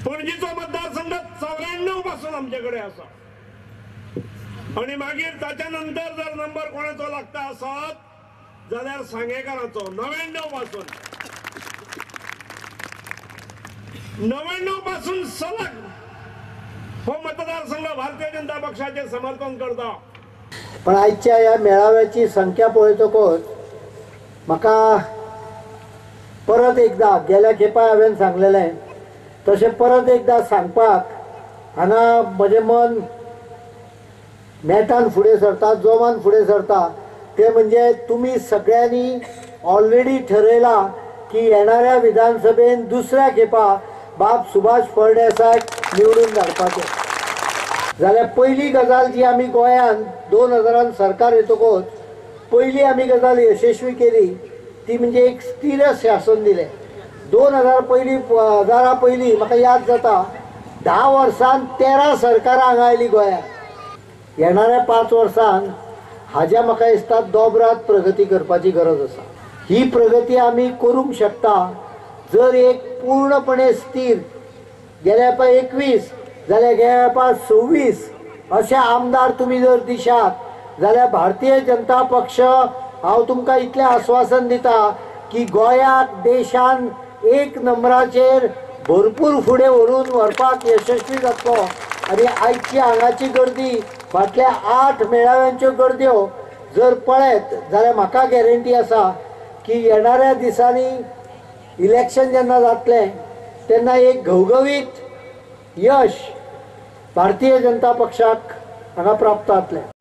पणजीचो मतदारसंघ 94 पासून आमचे कडेन आसा आनी मागीर ताच्या नंतर जर नंबर कोणाचो लागता आसत जाल्यार सांगेकाराचो 99 पासून 99 पासून सलग हो मतदारसंघ भारतीय जनता पक्षाचे समर्थन करता। पण आयच्या ह्या मेळाव्याची संख्या पळयतकच म्हाका परत एकदा गेल्या खेपा हांवें सांगलेलें तशें परत एकदा सांगपाक हांगा म्हजें मन नेटान फुडें सरता, जोमान फुडें सरता। ते म्हणजे तुमी सगळ्यांनी ऑलरेडी ठरयलां की येणाऱ्या विधानसभेन दुसऱ्या खेपा बाब सुभाष फळदेसाय निवडून धाडपाचें। जाल्यार पयली गजाल जी आमी गोंयांत 2000 सरकार येतकच पयली आमी गजाल यशस्वी केली ती म्हणजे एक स्थिर शासन दिलें। 2000 पयलीं म्हाका याद जाता 10 वर्सांत 13 सरकारां हांगा आयलीं गोंयांत। येणाऱ्या 5 वर्सांत हाज्या म्हाका दिसता दोबरात प्रगती करपाची गरज आसा। ही प्रगती आमी करूंक शकता जर एक पूर्णपणे स्थिर गेल्या पा 21 जाल्यार गेल्या पा 26 अशे आमदार तुमी जर दिशात जाल्यार भारतीय जनता पक्ष हांव तुमकां इतलें आस्वासन दिता की गोंयाक देशान 1 नंबराचेर भरपूर फुडें व्हरून व्हरपाक यशस्वी जातलो। आनी आयची हांगाची गर्दी फाटल्या 8 मेळाव्यांच्यो गर्द्यो जर पळयत जाल्यार म्हाका गॅरंटी आसा की येणाऱ्या दिसांनी इलेक्शन जेन्ना जातलें तेन्ना एक घवघवीत यश भारतीय जनता पक्षाक हांगा प्राप्त जातलें।